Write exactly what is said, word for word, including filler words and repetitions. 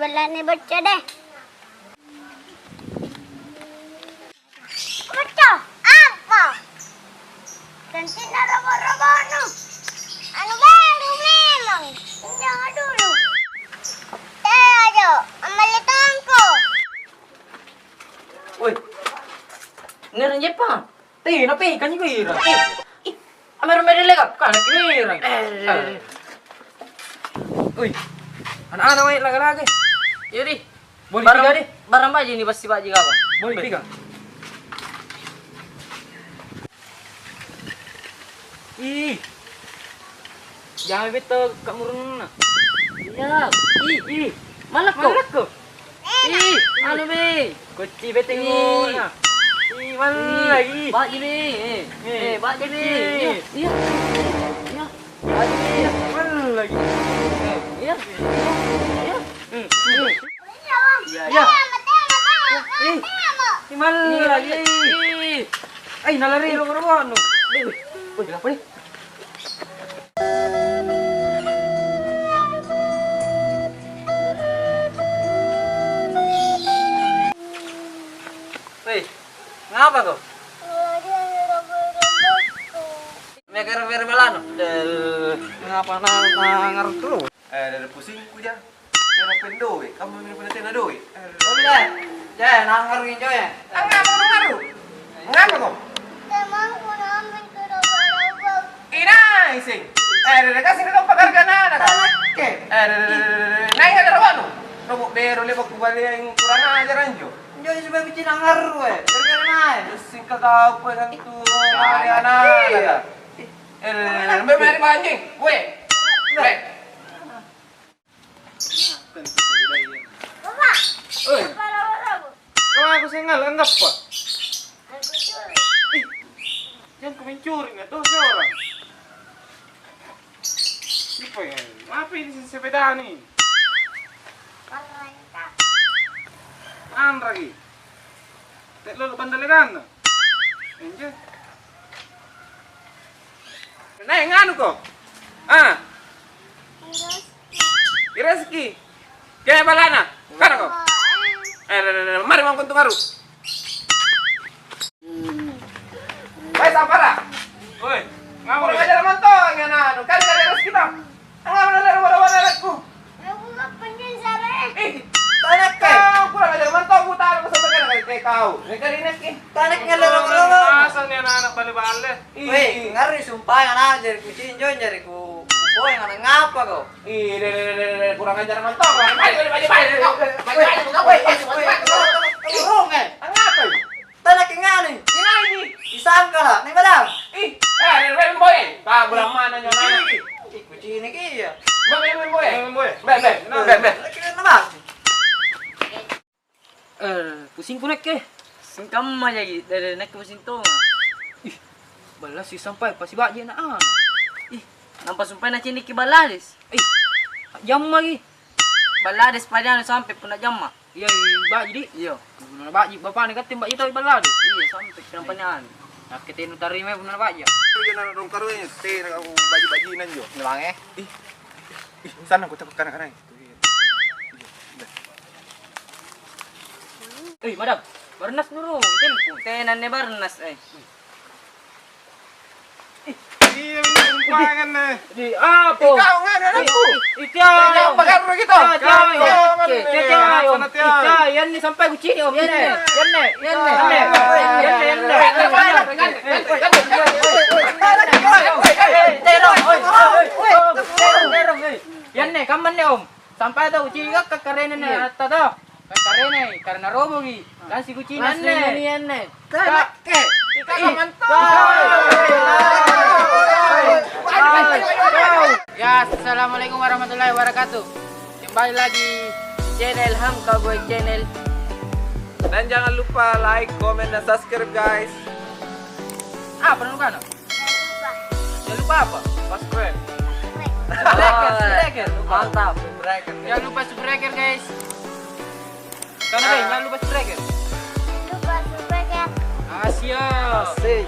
Lani bocca deh. Bocca, apa? Gantinna robo-robonu. Anu baru memang. Pinjama dulu. Teh aja, amali tongko. Woi. Ngerang Jepang. Tena pekang niko ira. Ih, ih, amero mere leka, kana kinirang. Eh, eh, eh. Ui, anak-anak wae laga-laga. Iya, di. Boleh barang, tiga, di. Barang baji ni pasti baji apa? Boleh tiga. Ih. Jame beto kamurunna. Iya. Ih, ih. Malakko. Malakko. Ih, anu be. Kucci bete ngona. Ih, malla, ih. Baji be. Eh, eh, baji be. Iya. Iya. Iya. Baji be. Malla, ih. Iya. Iya. Hmm, hmm. Iya. Iya. Ih, malla, ih. Ih. Ai, nalari lo anu. Wih, wih, kenapa nih? Hei, ngapa kau? Mekere-kere balano. Ngapa na, na ngartu? Eh, dari pusingku ja. Kena pendoe, kamu minum penatena doe. Oh, bila. Ceh, nangaru injo ya. Angapa nangaru? Ngapa kau? Temangku namin ke roba-roba. Inai sing. Eh, rere kasih kau pakarga nana. Oke. Eh, rere, rere, rere. Naik ada rawanu. Robo bero lepak kubaliang kurang ajar anjo. Injo supaya kucing nangaru eh. Gara-gara naik. Singkat kau pun itu. Ada anak. Eh, rere, rere. Mbe mari manjing. Weh. Weh. Oi. Apa lawan aku? Kau aku sengal, anggappa? Aku curi. Ih, jangan kau mencuri, nggak dosa orang. Siapa ya? Apa ini sepeda nih? Anragi. Tek lolo bandalekanna. Enje. Nae nganu ko. Ah. Ireski. Ke balana. Kana ko. Eh, re, re, re, mari mangkuntu baru. Woi, sampara. Woi, ngapa? Kurang ajar mantong ya nanu. Kan dari atas kita. Angapa nalero wara-wara anakku? Aku mah penyen sare. Eh, tanakke. Kau kurang ajar mantong, ku tau ku sampai kena kali kau. Nek kali nek, eh. Tanak ngalero wara-wara. Asal nih anak-anak bale-bale. Ih. Weh, ngeri sumpah anak jari kucing jo jari ku. Boy anak ngapa kau? Ih, de, de, de, de, de, kurang ajar mantong. Baik, baik, baik, baik. Weh, weh, weh, weh, weh, weh, weh, eh. Tanakke nganu. Inai. Disangkala, nih badang. Ih, eh, ada rem boy. Pak, bulan mana nyonya? Ih, kucing ini iya. Bang, rem boy. Rem boy. Bang, bang, bang, bang. Kira nama? Eh, pusingku nakke. Singkamma jaki, dari nakke pusing tonga. Ih, ballasi sampai pasi baji anak-anak. Ih, nampa sumpai nacinikki ballades. Ih, jammaki. Ballades pajana sampai punna jamma. Iya, iya, baji, di. Iya. Punna baji bapakna katte baji tau ballades. Iya, sampai punna panyana. Nakke tenu tarima punna baji. Iya, na dong karue, tena aku baji-baji nanjo. Nyelange. Ih. Ih, sana aku takut kana-kana. Eh, madam, barnas nuru, telepon. Tena anne barnas, eh. Iya, ini umpangan nih. Di apa? Kau nggak ada anakku. Ih, ih, ih, apa karena gitu? Iya, iya, iya. Kau nggak ada. Iya, iya, iya. Apa nanti, ah? Iya, iya, ini sampai kucing, Om. Iya, iya. Iya, iya, iya. Iya, iya, iya. Iya, iya, iya. Terong, oi, oi, oi, oi. Terong, terong, eh. Iya, anne, kammanne, Om. Sampai tau kucing kakkarene anne atta to. Kakkarene, karena roboki. Kan si kucing anne. Anne. Ka-, kanakke. Ih, ka-, mantap. Ya, assalamualaikum warahmatullahi wabarakatuh. Kembali lagi di channel Hamka Boy Channel. Dan jangan lupa like, comment, dan subscribe, guys. Apa nanu kana? Jangan lupa apa? Subscribe. Subscribe, subscribe. Mantap, subscribe. Jangan lupa subscribe, guys. Sana deh, jangan lupa subscribe. Jangan lupa subscribe. Asia. Asik.